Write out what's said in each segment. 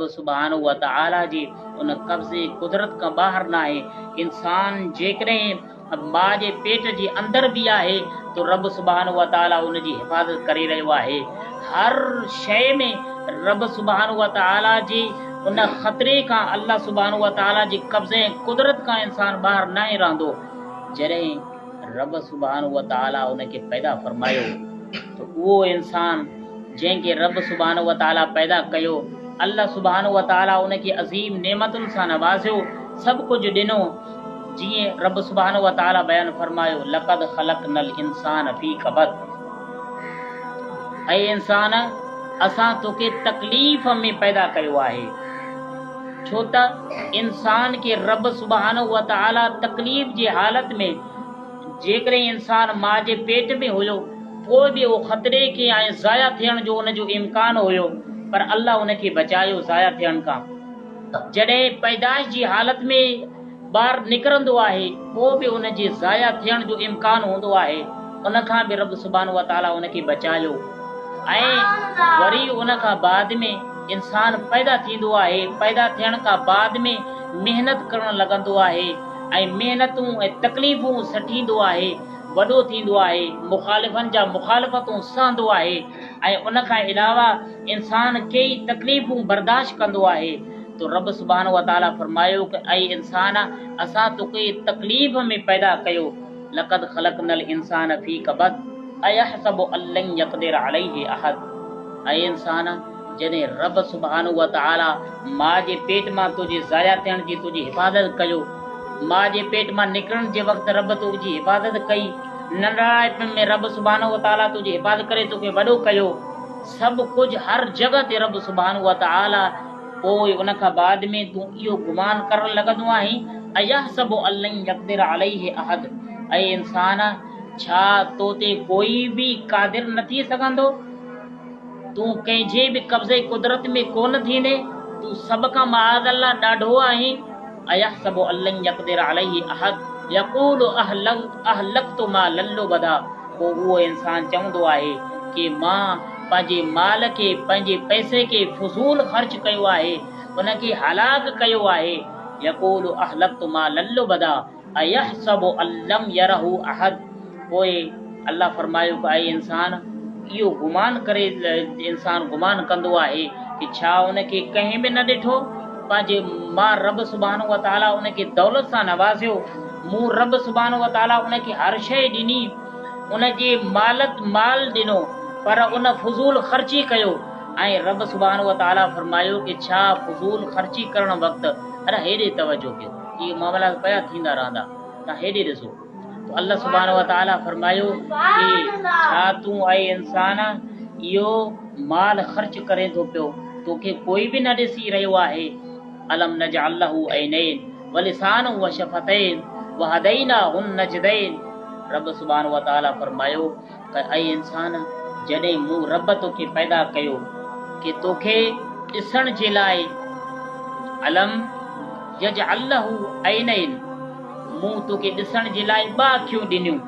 رب سبحانه وتعاليٰ جي ان قبضي قدرت کان ٻاهر ناهي. انسان جيڪڏهن ماء جي پيٽ جي اندر به آهي ته رب سبحانه وتعاليٰ ان جي حفاظت ڪري رهيو آهي. هر شيء ۾ رب سبحانه وتعاليٰ جي ان خطري کان الله سبحانه وتعاليٰ جي قبضي ۽ قدرت کان انسان ٻاهر ناهي رهندو. جڏهن رب سبحانه وتعاليٰ ان کي پيدا فرمايو ته اهو انسان جنهن کي رب سبحانه وتعاليٰ پيدا ڪيو، الله سبحانه وتعاليٰ ان کي عظيم نعمتن سان نوازيو، سڀ ڪجهه ڏنو، جيئن رب سبحانه وتعاليٰ بيان فرمايو، لقد خلقنا الانسان في ڪبد اي انسان! اسان توکي تڪليف ۾ پيدا ڪيو آهي. ڇو ته انسان کي رب سبحانه وتعاليٰ تڪليف جي حالت ۾ جيڪڏهن انسان ماء جي پيٽ ۾ هيو پوء به اهو خطري کي ۽ ضايع ٿيڻ جو ان جو امڪان هيو پر الله ان کي بچايو ضايع ٿيڻ کان. جڏهن پيدائش جي حالت ۾ ٻار نڪرندو آهي پوء به ان جي ضايع ٿيڻ جو امڪان هوندو آهي ان کان به رب سبحانه وتعاليٰ ان کي بچايو ۽ وري ان کان بعد ۾ انسان پيدا ٿيندو آهي پيدا ٿيڻ کان بعد ۾ محنت ڪرڻ لڳندو آهي ۽ محنتون ۽ تڪليفون سٺيندو آهي، وڏو ٿيندو آهي، مخالفن جا مخالفتون سهندو آهي ۽ ان کان علاوه انسان ڪيئي تڪليفون برداشت ڪندو آهي ته رب سبحانه وتعاليٰ فرمايو ته اي انسان! اسان توکي تڪليف ۾ پيدا ڪيو، لقد خلقنا الانسان في ڪبد ايحسب ان لن يقدر عليه احد اي انسان! جڏهن رب سبحانه وتعاليٰ ماء جي پيٽ مان تنهنجي ضايع ٿيڻ جي تنهنجي حفاظت ڪيو، ماء جي پيٽ مان نڪرڻ جي وقت رب تنهنجي حفاظت ڪئي، ننڍڙائپ ۾ رب سبحانه وتعاليٰ تنهنجي حفاظت ڪري توکي وڏو ڪيو، سڀ ڪجهه هر جڳهه تي رب سبحانه وتعاليٰ پوء ان کان بعد ۾ تون اهو گمان ڪرڻ لڳندو آهين، ايحسب ان لن يقدر عليه احد اي انسان! ڇا تو تي ڪوئي به قادر نه ٿي سگهندو؟ تون ڪنهن جي به قبضي قدرت ۾ ڪونه ٿيندين، تون سڀ کان معاذ الله ڏاڍو آهين، ايحسب ان لن يقدر عليه احد يقول اهلڪت مالا لبدا پوء اهو انسان چوندو آهي ڪي مان پنهنجي مال کي، پنهنجي پئسي کي فضول خرچ ڪيو آهي، ان کي هلاڪ ڪيو آهي، يقول اهلڪت مالا لبدا. ايحسب ان لم يره احد پوء الله فرمايو ته اي انسان! اهو گمان ڪري انسان گمان ڪندو آهي ته ڇا ان کي ڪنهن به نه ڏٺو؟ پنهنجي مان رب سبحانه وتعاليٰ ان کي دولت سان نوازيو، مون رب سبحانه وتعاليٰ ان کي هر شيء ڏني، ان جي مالت مال ڏنو پر ان فضول خرچي ڪيو ۽ رب سبحانه وتعاليٰ فرمايو ته ڇا فضول خرچي ڪرڻ وقت ارا هيڏي توجه ڪيو. اهي معاملا پيا ٿيندا رهندا توهان هيڏي ڏسو ته الله سبحانه وتعالي فرمايو ڪي ڇا تون اي انسان اهو مال خرچ ڪرين ٿو پيو توکي ڪوئي به نه ڏسي رهيو آهي الم نجعل له عينين ولسانا وشفتين وهديناه النجدين رب سبحانه وتعالي فرمايو ته اي انسان! جڏهن مون رب توکي پيدا ڪيو ڪي توکي ڏسڻ جي لاء الم يجعل له عينين مون توکي ڏسڻ جي لاء ٻه اکيون ڏنيون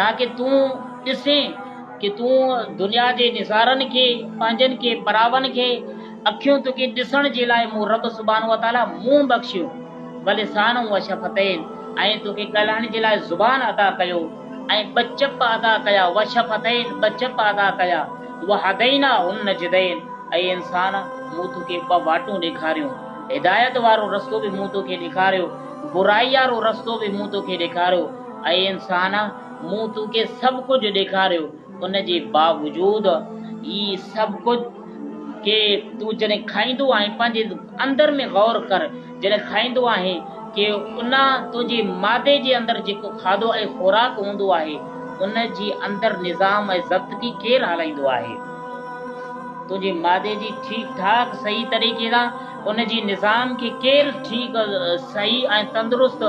تاڪه تون ڏسين ڪي تون دنيا جي نظارن کي پنهنجن کي پراون کي اکيون توکي ڏسڻ جي لاء مون رب سبحانه وتعاليٰ منهن بخشيو ولسانا وشفتين ۽ توکي ڳالهائڻ جي لاء زبان عطا ڪيو. ۽ ٻه چپ عطا ڪيا، وشفتين، ٻه چپ عطا ڪيا، وهديناه النجدين، اي انسان! مون توکي ٻه واٽون ڏيکاريون، هدايت وارو رستو به مون توکي ڏيکاريو، برائي وارو رستو به مون توکي ڏيکاريو، اي انسان! مون توکي سڀ ڪجهه ڏيکاريو، ان جي باوجود هي سڀ ڪجهه ڪي تون جڏهن کائيندو آهين پنهنجي اندر ۾ غور ڪر جڏهن کائيندو آهين ڪي ان تنهنجي معدي جي اندر جيڪو کاڌو ۽ خوراڪ هوندو آهي ان جي اندر نظام ۽ ضبطگي ڪير هلائيندو آهي؟ تنهنجي معدي جي ٺيڪ ٺاڪ صحيح طريقي سان ان جي نظام کي ڪير ٺيڪ صحيح ۽ تندرست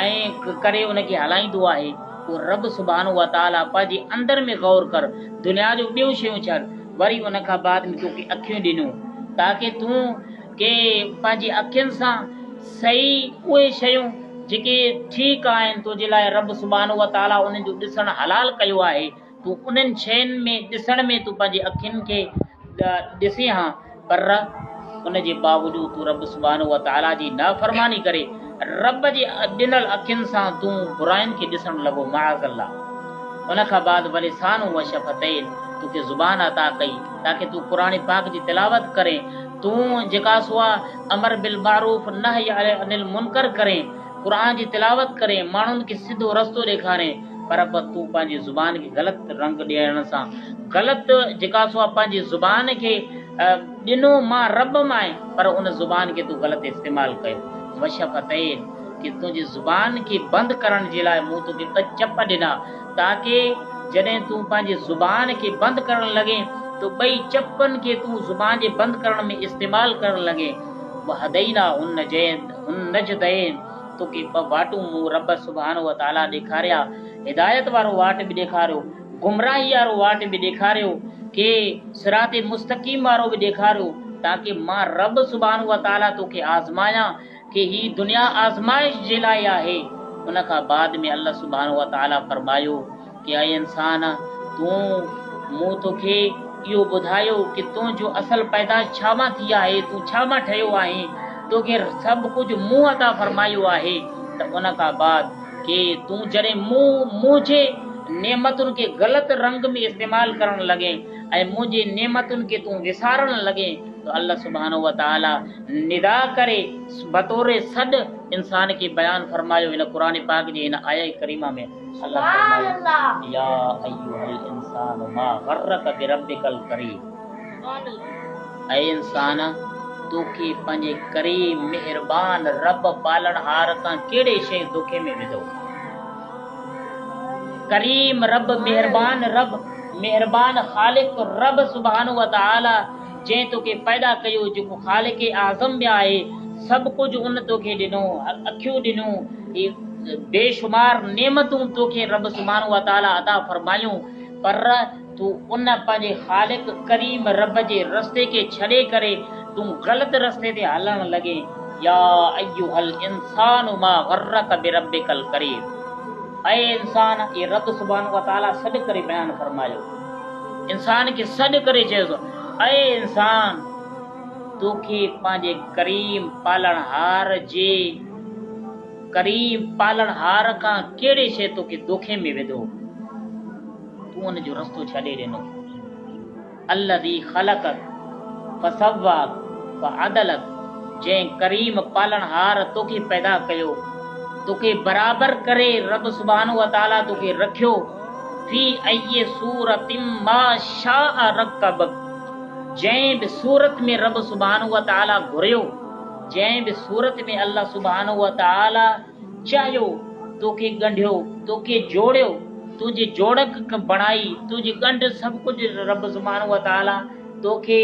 ۽ ڪري ان کي هلائيندو آهي؟ اهو رب سبحانه وتعاليٰ پنهنجي اندر ۾ غور ڪر دنيا جون ٻيون شيون ڇڏ وري ان کان بعد ۾ توکي اکيون ڏنيون تاڪه تون ڪي پنهنجي اکين سان صحيح اهي شيون جيڪي ٺيڪ آهن تنهنجي لاء رب سبحانه وتعاليٰ انهن جو ڏسڻ حلال ڪيو آهي تون انهن شين ۾ ڏسڻ ۾ تون پنهنجي اکين کي ڏسين ها پر ان جي باوجود تون رب سبحانه وتعاليٰ جي نافرماني ڪري رب جي ڏنل اکين سان تون براين کي ڏسڻ لڳو معاذ الله. ان کان بعد ولسان وشفتين توکي زبان عطا ڪئي تاڪه تون قرآن پاڪ جي تلاوت ڪرين تون جيڪا سو آ امر بالمعروف نهي عن المنڪر ڪرين قرآن جي تلاوت ڪرين ماڻهن کي سڌو رستو ڏيکارين پر تون پنهنجي زبان کي غلط رنگ ڏيڻ سان غلط جيڪا سو آ پنهنجي زبان کي ڏنو مان رب مائين پر ان زبان کي تو غلط استعمال ڪيو. وشفتين ڪي تنهنجي زبان کي بند ڪرڻ جي لاء مون توکي ٻه چپ ڏنا تاڪه جڏهن تون پنهنجي زبان کي بند ڪرڻ لڳين ته ٻئي چپن کي تون زبان جي بند ڪرڻ ۾ استعمال ڪرڻ لڳين. وهدينا النجدين توکي ٻه واٽون مون رب سبحانه وتعاليٰ ڏيکاريا هدايت وارو واٽ به ڏيکاريو گمراهي وارو واٽ به ڏيکاريو، ڪي صراط مستقيم وارو به ڏيکاريو، تاڪه مان رب سبحانه وتعاليٰ توکي آزمايان ڪي هي دنيا آزمائش جي لاء آهي. ان کان بعد ۾ الله سبحانه وتعاليٰ فرمايو ڪي اي انسان! تون مون توکي اهو ٻڌايو ڪي تنهنجو اصل پيدائش ڇا مان ٿي آهي، تون ڇا مان ٺهيو آهين، توکي سڀ ڪجهه مون عطا فرمايو آهي ته ان کان بعد ڪي تون جڏهن مون منهنجي نعمتن کي غلط رنگ ۾ استعمال ڪرڻ لڳين ۽ منهنجي نعمتن کي تون وسارڻ لڳين ته الله سبحانه وتعالي ندا ڪري بطور سڏ انسان کي بيان فرمايو هن قرآن پاڪ جي هن آيه ڪريمه ۾ الله فرمايو يا ايها الانسان ما غرک بربک الڪريم اي انسان! توکي پنهنجي ڪريم، مهربان، رب پالڻهار کان ڪهڙي شيء دوکي ۾ وڌو؟ ڪريم رب، مهربان رب، مهربان خالق رب سبحانه وتعاليٰ جنهن توکي پيدا ڪيو، جيڪو خالق اعظم به آهي، سڀ ڪجهه ان توکي ڏنو، اکيون ڏنيون، هي بيشمار نعمتون توکي رب سبحانه وتعاليٰ عطا فرمايون، پر تون ان پنهنجي خالق ڪريم رب جي رستي کي ڇڏي ڪري تون غلط رستي تي هلڻ لڳين يا ايها الانسان ما غرک بربک الڪريم اي انسان اي رب سبحانه وتعالي سڏ ڪري بيان فرمايو انسان کي سڏ ڪري چيس اي انسان توکي پنهنجي ڪريم پالڻهار جي ڪريم پالڻهار کان ڪهڙي شيء توکي دوکي ۾ وڌو؟ تون ان جو رستو ڇڏي ڏنو. الذي خلقک فسواک فعدلک جنهن ڪريم پالڻهار توکي پيدا ڪيو، توکي برابر ڪري رب سبحانه وتعاليٰ توکي رکيو، في اي صورة ما شاء رڪبک جنهن به صورت ۾ رب سبحانه وتعاليٰ گهريو، جنهن به صورت ۾ الله سبحانه وتعاليٰ چاهيو، توکي ڳنڍيو، توکي جوڙيو، تنهنجي جوڙڪ بڻائي، تنهنجي ڳنڍ سڀ ڪجهه رب سبحانه وتعاليٰ توکي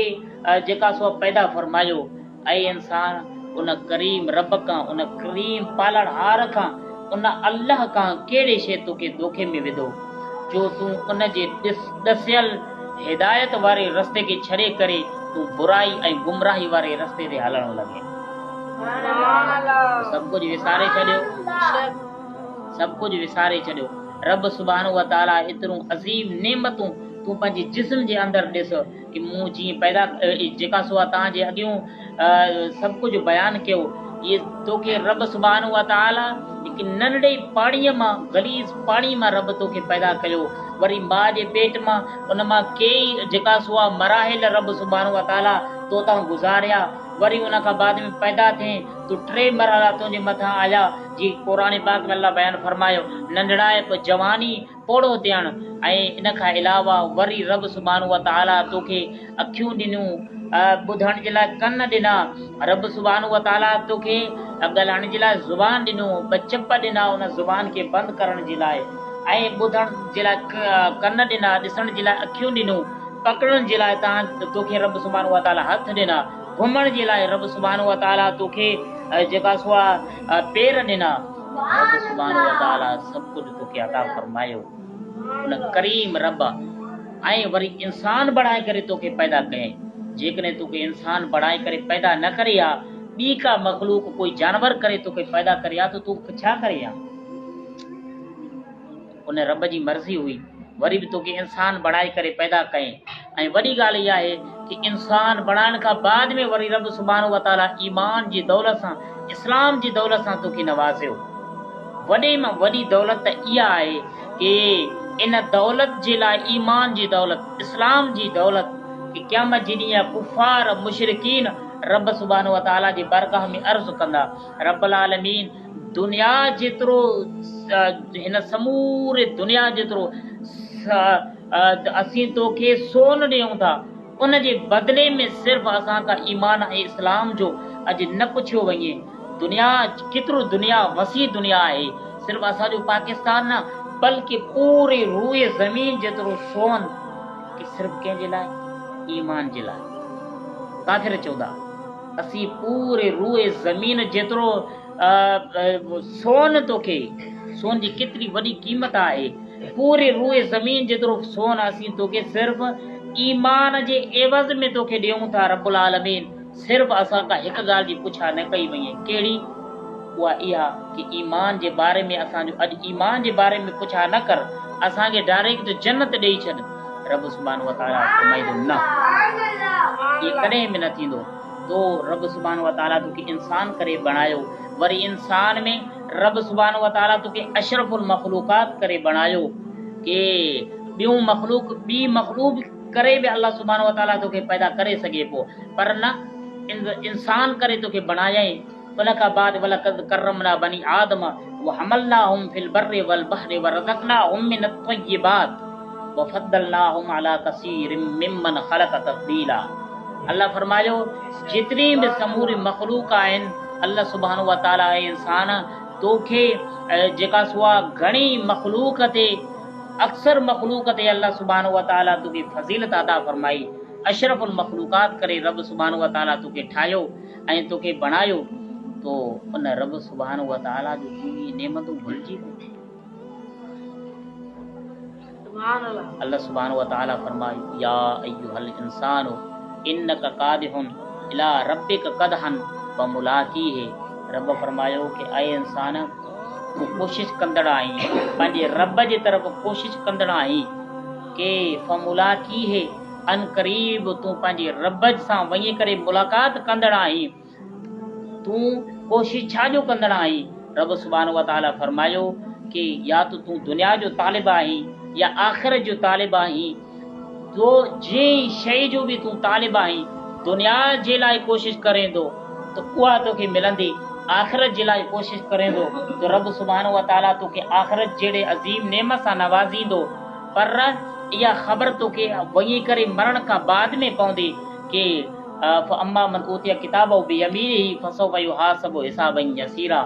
جيڪا سو پيدا فرمايو. اي انسان! ان ڪريم رب کان، ان ڪريم پالڻهار کان، ان الله کان ڪهڙي شيء توکي دوکي ۾ وڌو، جو تون ان جي ڏسيل هدايت واري رستي کي ڇڏي ڪري تون برائي ۽ گمراهي واري رستي تي هلڻ لڳين. سڀ ڪجهه وساري ڇڏيو. سڀ ڪجهه وساري ڇڏيو. رب سبحانه وتعاليٰ ايترون عظيم نعمتون تون پنهنجي جسم جي اندر ڏس ڪي مون جيئن پيدا جيڪا سو توهان جي اڳيون سڀ ڪجهه بيان ڪيو اهي توکي رب سبحانه وتعاليٰ هڪ ننڍڙي پاڻيء مان غليظ پاڻي مان رب توکي پيدا ڪيو وري ماء جي پيٽ مان ان مان ڪيئي جيڪا سو مراحل رب سبحانه وتعاليٰ تو تان گذاريا وري ان کان بعد ۾ پيدا ٿئين تو ٽي مرحلا تنهنجي مٿان آيا، جيئن قرآن پاڪ ۾ الله بيان فرمايو، ننڍڙائپ، جواني، پوڙهو ٿيڻ ۽ ان کان علاوه وري رب سبحانه وتعاليٰ توکي اکيون ڏنيون، ٻڌڻ جي لاء ڪن ڏنا، رب سبحانه وتعاليٰ توکي ڳالهائڻ جي لاء زبان ڏنو، ٻه چپ ڏنا ان زبان کي بند ڪرڻ جي لاء ۽ ٻڌڻ جي لاء ڪن ڏنا، ڏسڻ جي لاء اکيون ڏنيون. پڪڙڻ جي لاء تان توکي رب سبحانه وتعاليٰ هٿ ڏنا، گهمڻ جي لاء رب سبحانه وتعاليٰ توکي جيڪا سو آ پير ڏنا، رب سبحانه وتعاليٰ سڀ ڪجهه توکي عطا فرمايو، ان ڪريم رب ۽ وري انسان بڻائي ڪري توکي پيدا ڪيائين، جيڪڏهن توکي انسان بڻائي ڪري پيدا نه ڪري ها، ٻي ڪا مخلوق ڪوئي جانور ڪري توکي پيدا ڪري ها ته تون ڇا ڪرين ها؟ ان رب جي مرضي هئي وري به توکي انسان بڻائي ڪري پيدا ڪيائين ۽ وڏي ڳالهه اها آهي ڪي انسان بڻائڻ کان بعد ۾ وري رب سبحانه وتعاليٰ ايمان جي دولت سان اسلام جي دولت سان توکي نوازيو. وڏي مان وڏي دولت ته اها آهي ڪي ان دولت جي لاء ايمان جي دولت، اسلام جي دولت ڪي قيامت جي ڏينهن ڪفار مشرڪين رب سبحانه وتعاليٰ جي بارگاھ ۾ عرض ڪندا رب العالمين دنيا جيترو هن سموري دنيا جيترو اسين توکي سون ڏيون ٿا ان جي بدلي ۾ صرف اسان کان ايمان ۽ اسلام جو اڄ نه پڇيو وڃي. دنيا ڪيترو دنيا وسيع دنيا آهي صرف اسان جو پاڪستان نه بلڪه پوري روئي زمين جيترو سون ڪي صرف ڪنهن جي لاء ايمان جي لاء ڪافر چوندا اسين پوري روئي زمين جيترو سون توکي سون جي ڪيتري وڏي قيمت آهي پوري روئي زمين جيترو سون اسين توکي صرف ايمان جي عيوض ۾ توکي ڏيون ٿا رب العالمين صرف اسان کان هڪ ڳالهه جي پڇا نه ڪئي وڃي، ڪهڙي؟ اها اها ڪي ايمان جي باري ۾ اسان جو اڄ ايمان جي باري ۾ پڇا نه ڪر، اسان کي ڊائريڪٽ جنت ڏئي ڇڏ. رب سبحانه وتعاليٰ فرمائيندو، نه، ائين ڪڏهن به نه ٿيندو. تو رب سبحانه وتعاليٰ توکي انسان ڪري بڻايو، وري انسان ۾ رب سبحانه وتعاليٰ توکي اشرف المخلوقات ڪري بڻايو ڪي ٻيون مخلوق ٻي مخلوق ڪري به الله سبحانه وتعاليٰ توکي پيدا ڪري سگهي پيو پر نه انسان ڪري توکي بڻايائين ان کان بعد ولقد ڪرمنا بني آدم وحملناهم في البر والبحر ورزقناهم من الطيبات وفضلناهم علي ڪثير ممن خلق تفضيلا الله فرمايو جيتري به سموري مخلوق آهن الله سبحانه وتعاليٰ اي انسان توکي جيڪا سو آ گهڻي مخلوق تي اڪثر مخلوق تي الله سبحانه وتعاليٰ توکي فضيلت عطا فرمائي، اشرف المخلوقات ڪري رب سبحانه وتعاليٰ توکي ٺاهيو ۽ توکي بڻايو تو ان رب سبحانه وتعاليٰ جون تون اهي نعمتون ڀلجي وئين. الله سبحانه وتعاليٰ فرمايو، يا ايها الانسان انک قادح الي ربک قدحا فملاقيه رب فرمايو ڪي اي انسان! تون ڪوشش ڪندڙ آهين، پنهنجي رب جي طرف ڪوشش ڪندڙ آهين، ڪي فملاقيه عنقريب تون پنهنجي رب سان وڃي ڪري ملاقات ڪندڙ آهين، تون ڪوشش ڇا جو ڪندڙ آهين؟ رب سبحانه وتعاليٰ فرمايو ڪي يا ته تون دنيا جو طالب آهين يا آخرت جو طالب آهين، تو جنهن شيء جو به تون طالب آهين، دنيا جي لاء ڪوشش ڪرين ٿو ته اها توکي ملندي، آخرت جي لاء ڪوشش ڪرين ٿو ته رب سبحانه وتعاليٰ توکي آخرت جهڙي عظيم نعمت سان نوازيندو، پر اها خبر توکي وڃي ڪري مرڻ کان بعد ۾ پوندي ڪي فاما من اوتي ڪتابه بيمينه فسوف يحاسب حسابا يسيرا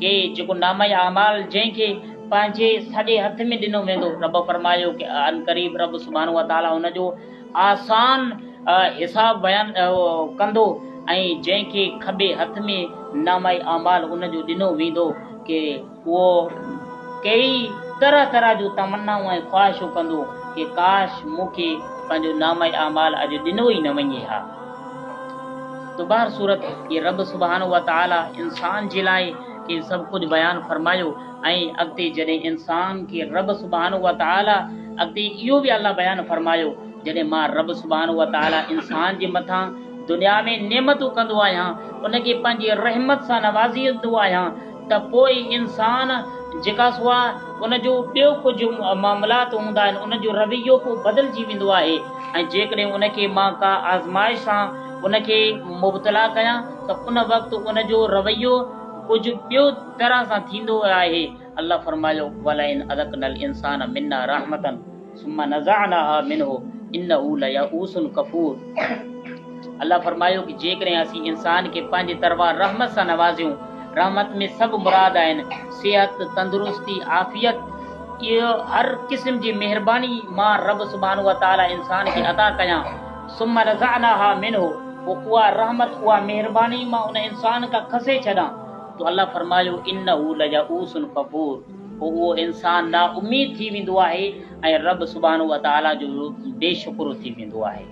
ڪي جيڪو نامه اعمال جنهن کي پنهنجي سڄي هٿ ۾ ڏنو ويندو. رب فرمايو ڪه عنقريب رب سبحانه وتعاليٰ ان جو آسان حساب بيان ڪندو ۽ جنهن کي کٻي هٿ ۾ نامه اعمال ان جو ڏنو ويندو ڪه اهو ڪيئي طرح طرح جون تمنائون ۽ خواهشون ڪندو ڪه ڪاش مون کي پنهنجو نامه اعمال اڄ ڏنو ئي نه وڃي ها. تو بهر صورت هي رب سبحانه وتعاليٰ انسان جي لاء هي سڀ ڪجهه بيان فرمايو ۽ اڳتي جڏهن انسان کي رب سبحانه وتعاليٰ اڳتي اهو به الله بيان فرمايو جڏهن مان رب سبحانه وتعاليٰ انسان جي مٿان دنيا ۾ نعمتون ڪندو آهيان ان کي پنهنجي رحمت سان نوازيندو آهيان ته پوء انسان جيڪا سو آهي ان جو ٻيو ڪجهه معاملات هوندا آهن ان جو رويو پوء بدلجي ويندو آهي ۽ جيڪڏهن ان کي مان ڪا آزمائش سان ان کي مبتلا ڪيان ته ان وقت ان جو رويو ڪجهه ٻيو طرح سان ٿيندو آهي، الله فرمايو، ولئن اذقنا الانسان منا رحمة ثم نزعناها منه انه ليئوس ڪفور الله فرمايو ڪه جيڪڏهن اسين انسان کي پنهنجي طرفان رحمت سان نوازيون، رحمت ۾ سڀ مراد آهن، صحت، تندرستي، عافيت، اهو هر قسم جي مهرباني مان رب سبحانه وتعالي انسان کي عطا ڪيان، ثم نزعناها منه پوء اها رحمت، اها مهرباني مان ان انسان کان کسي ڇڏان ته الله فرمايو، انه ليئوس ڪفور پوء اهو انسان نااميد ٿي ويندو آهي ۽ رب سبحانه وتعاليٰ جو بي شڪرو ٿي ويندو آهي.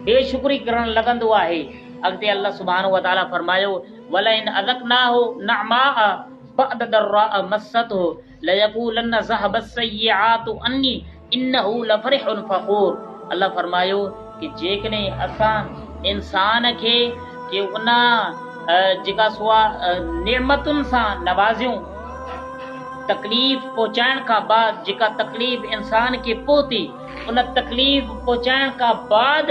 بي شڪري ڪرڻ لڳندو آهي. اڳتي الله سبحانه وتعاليٰ فرمايو، ولئن اذقناه نعماء بعد ضراء مسته ليقولن ذهب السيئات عني انه لفرح فخور الله فرمايو ڪي جيڪڏهن اسان انسان کي ڪي ان جيڪا سو آ نعمتن سان نوازيون، تڪليف پهچائڻ کان بعد جيڪا تڪليف انسان کي پهتي ان تڪليف پهچائڻ کان بعد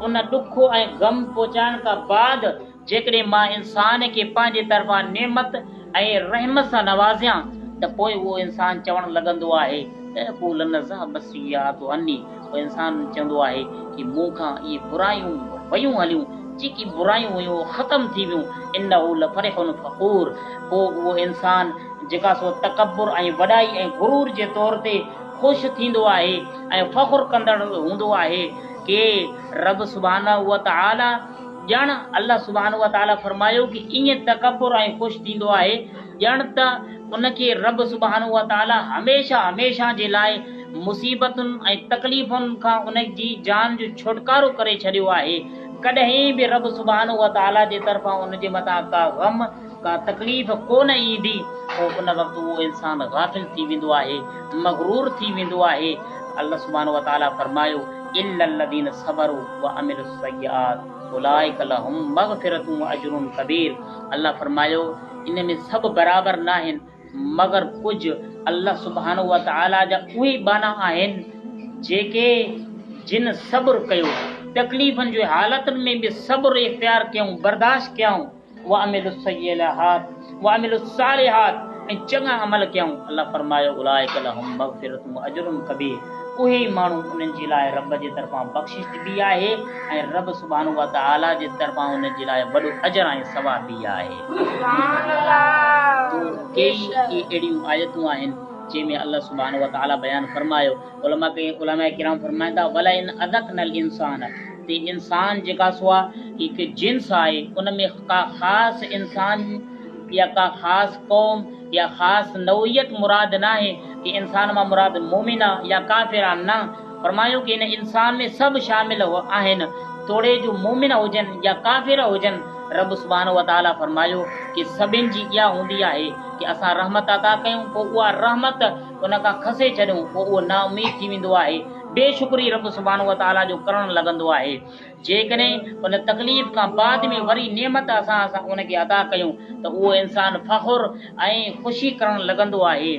ان ڏک ۽ غم پهچائڻ کان بعد جيڪڏهن مان انسان کي پنهنجي طرفان نعمت ۽ رحمت سان نوازيان ته پوء اهو انسان چوڻ لڳندو آهي ليقولن ذهب السيئات عني پوء انسان چوندو آهي ڪي مون کان اهي برايون ويون هليون، جيڪي برايون هيون اهي ختم ٿي ويون، انه لفرح فخور پوء اهو انسان جيڪا سو تڪبر ۽ وڏائي ۽ غرور جي طور تي خوش ٿيندو آهي ۽ فخر ڪندڙ هوندو آهي ڪي رب سبحانه وتعالي ڄڻ الله سبحانه وتعالي فرمايو ڪي ائين تڪبر ۽ خوش ٿيندو آهي ڄڻ ته ان کي رب سبحانه وتعالي هميشه هميشه جي لاء مصيبتن ۽ تڪليفن کان ان جي جان جو ڇوٽڪارو ڪري ڇڏيو آهي، ڪڏهن به رب سبحانه وتعالي جي طرفان ان جي مٿان ڪا غم، ڪا تڪليف ڪو نه ايندي، پوء ان وقت اهو انسان غافل ٿي ويندو آهي، مغرور ٿي ويندو آهي، الله سبحانه وتعالي فرمايو، الا الذين صبروا وعملوا السيئات اولئک لهم مغفرة واجر ڪبير الله فرمايو، ان ۾ سڀ برابر ناهن، مگر ڪجهه الله سبحانه وتعاليٰ جا اهي ٻانها آهن جيڪي جن صبر ڪيو، تڪليفن جي حالتن ۾ به صبر اختيار ڪيائون، برداشت ڪيائون، وعملوا الصيلحات وعملوا الصالحات ۽ چڱا عمل ڪيائون، الله فرمايو اولئک لهم مغفرة واجر ڪبير اهي ئي ماڻهو انهن جي لاء رب جي طرفان بخشش به آهي ۽ رب سبحانه وتعاليٰ جي طرفان انهن جي لاء وڏو اجر ۽ ثواب به آهي. تو ڪيئي ئي اهڙيون آيتون آهن جنهن ۾ الله سبحانه وتعاليٰ بيان فرمايو، علماء ڪرام فرمائن ٿا، ولئن اذقنا الانسان تي انسان جيڪا سو آ هڪ جنس آهي ان ۾ ڪا خاص انسان يا ڪا خاص قوم يا خاص نوعيت مراد ناهي ڪي انسان مان مراد مؤمن آ يا ڪافر آ نه فرمايو ڪي هن انسان ۾ سڀ شامل آهن توڙي جو مؤمن هجن يا ڪافر هجن رب سبحانه وتعالي فرمايو ڪي سڀن جي اها هوندي آهي ڪي اسان رحمت عطا ڪيون پوء اها رحمت ان کان کسي ڇڏيون پوء اهو نااميد ٿي ويندو آهي بي شڪري رب سبحانه وتعالي جو ڪرڻ لڳندو آهي جيڪڏهن ان تڪليف کان بعد ۾ وري نعمت اسان اسان ان کي عطا ڪيون ته اهو انسان فخر ۽ خوشي ڪرڻ لڳندو آهي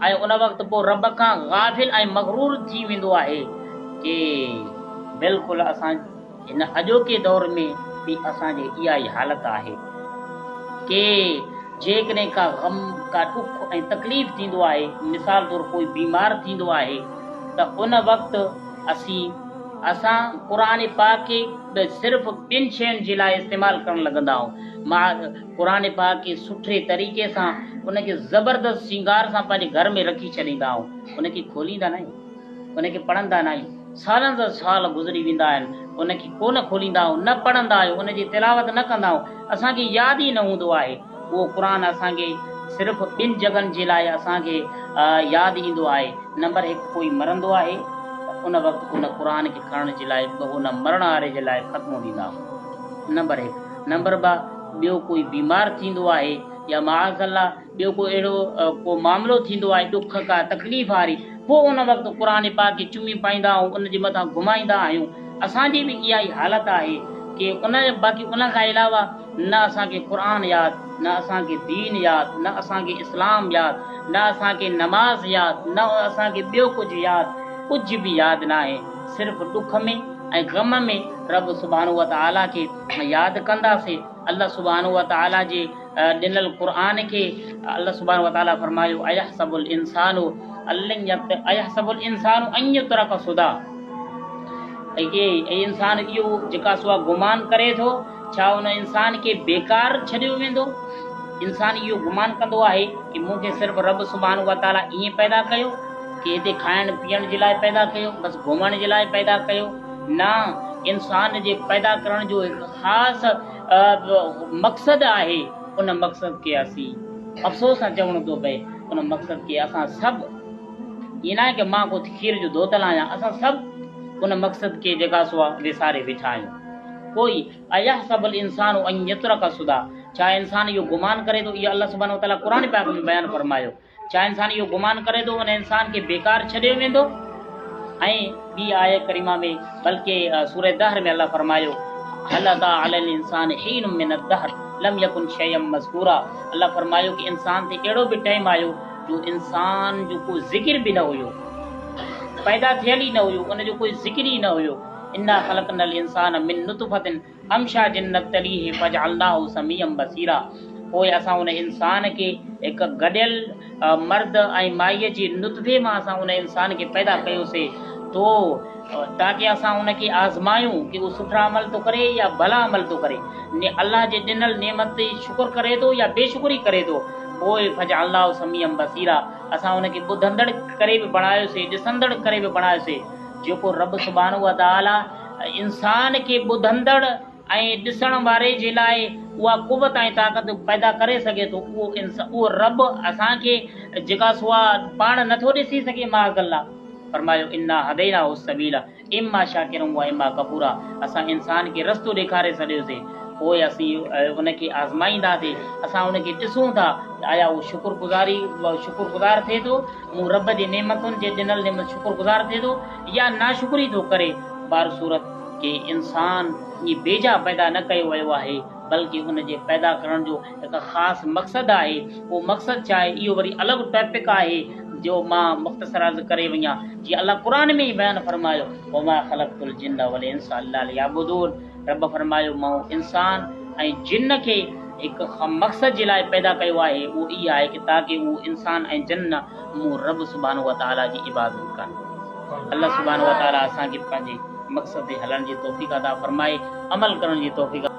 ۽ ان وقت پوء رب کان غافل ۽ مغرور ٿي ويندو آهي ڪي بلڪل اسان هن اڄوڪي دور ۾ به اسان جي اها ئي حالت آهي ڪي جيڪڏهن ڪا غم ڪا ڏک ۽ تڪليف ٿيندو آهي مثال طور ڪوئي بيمار ٿيندو آهي ته ان وقت اسين اسان قرآن پاڪ کي به صرف ٻن شين جي لاء استعمال ڪرڻ لڳندا آهيون. مان قرآن پاڪ کي سٺي طريقي سان ان کي زبردست سينگار سان پنهنجي گهر ۾ رکي ڇڏيندا آهيون. ان کي کوليندا نه آهيون. ان کي پڙهندا نه آهيون. سالن جا سال گذري ويندا آهن. ان کي ڪونه کوليندا آهيون، نه پڙهندا آهيون، ان جي تلاوت نه ڪندا آهيون. اسان کي ياد ئي نه هوندو آهي. اهو قرآن اسان کي صرف ٻن جڳهن جي لاء اسان کي ياد ايندو آهي. نمبر هڪ ڪوئي مرندو آهي ته ان وقت ان قرآن کي کڻڻ جي لاء به ان مرڻ واري جي لاء ختمو ڏيندا هئا. نمبر هڪ. نمبر ٻه ٻيو ڪوئي بيمار ٿيندو آهي يا معاذ الله ٻيو ڪو اهڙو ڪو معاملو ٿيندو آهي ڏک ڪا تڪليف واري پوء ان وقت قرآن پاڪ کي چمي پائيندا آهيون ان جي مٿان گهمائيندا آهيون. اسان جي به اها ئي حالت آهي ڪي ان باقي ان کان علاوه نه اسان کي قرآن ياد، نه اسان کي دين ياد، نه اسان کي اسلام ياد، نه اسان کي نماز ياد، نه اسان کي ٻيو ڪجهه ياد، ڪجهه به ياد ناهي، صرف ڏک ۾ ۽ غم ۾ رب سبحانه وتعاليٰ کي ياد ڪنداسين، الله سبحانه وتعاليٰ جي ڏنل قرآن کي الله سبحانه وتعاليٰ فرمايو ايحسب الانسان ايحسب الانسان ان يترڪ سديٰ اي انسان اهو جيڪا سو گمان ڪري ٿو ڇا ان انسان کي بيڪار ڇڏيو ويندو؟ انسان اهو گمان ڪندو آهي ڪي مون کي صرف رب سبحانه وتعاليٰ ائين پيدا ڪيو ڪي هتي کائڻ پيئڻ جي لاء پيدا ڪيو بس گهمڻ جي لاء پيدا ڪيو نه انسان جي پيدا ڪرڻ جو هڪ خاص مقصد آهي ان مقصد کي اسين افسوس سان چوڻو ٿو پئي ان مقصد کي اسان سڀ ائين ناهي ڪي مان ڪو کير جو ڌوتل آهيان اسان سڀ ان مقصد کي جيڪا سو وساري ويٺا آهيون. ڪوئي، ايحسب الانسان ان يترڪ سديٰ، ڇا انسان اهو گمان ڪري ٿو، اهو الله سبحانه وتعاليٰ قرآن پاڪ ۾ بيان فرمايو، ڇا انسان اهو گمان ڪري ٿو ان انسان کي بيڪار ڇڏيو ويندو؟ ۽ ٻي آية ڪريمه ۾ بلڪه سورة دهر ۾ الله فرمايو، هل اتي علي الانسان حين من الدهر لم يڪن شيئا مذڪورا الله فرمايو ڪه انسان تي اهڙو به ٽائيم آيو جو انسان جو ڪو ذڪر به نه هيو پيدا ٿيل ئي نه هيو ان جو ڪوئي ذڪر ئي نه هيو انا خلقنا الانسان من نطفة امشاج نبتليه فجعلناه سميعا بصيرا پوء اسان ان انسان کي هڪ گڏيل مرد ۽ مائيء جي نطفي مان اسان ان انسان کي پيدا ڪيوسي تو تاڪه اسان ان کي آزمايون ڪه اهو سٺا عمل ٿو ڪري يا ڀلا عمل ٿو ڪري الله جي ڏنل نعمت تي شڪر ڪري ٿو يا بي شڪري ڪري ٿو پوء فجعلناه سميعا بصيرا اسان ان کي ٻڌندڙ ڪري به بڻايوسي ڏسندڙ ڪري به بڻايوسي جيڪو رب سبحانه وتعالي انسان کي ٻڌندڙ ۽ ڏسڻ واري جي لاء اها قوت ۽ طاقت پيدا ڪري سگهي ٿو، اهو اهو رب اسان کي جيڪا سو آ پاڻ نه ٿو ڏسي سگهي معاذ الله! فرمايو، انا هديناه السبيل اما شاڪرا و اما ڪفورا اسان انسان کي رستو ڏيکاري ڇڏيوسي، پوء اسين ان کي آزمائينداسين، اسان ان کي ڏسون ٿا ته آيا اهو شڪر گذاري شڪر گذار ٿئي ٿو مون رب جي نعمتن جي ڏنل نعمت شڪر گذار ٿئي ٿو يا ناشڪري ٿو ڪري. بهرصورت ڪي انسان ائين بيجا پيدا نه ڪيو ويو آهي بلڪه ان جي پيدا ڪرڻ جو هڪ خاص مقصد آهي اهو مقصد ڇا آهي اهو وري الڳ ٽاپڪ آهي جو مان مختصر عرض ڪري وڃان جيئن الله قرآن ۾ ئي بيان فرمايو وما خلقت الجن والانس الا ليعبدون رب فرمايو مون انسان ۽ جن کي هڪ مقصد جي لاء پيدا ڪيو آهي اهو اهي آهي ڪه تاڪه اهو انسان ۽ جن مون رب سبحانه وتعالي جي عبادت ڪن. الله سبحانه وتعالي اسان کي پنهنجي مقصد تي هلڻ جي توفيق عطا فرمائي عمل ڪرڻ جي توفيق.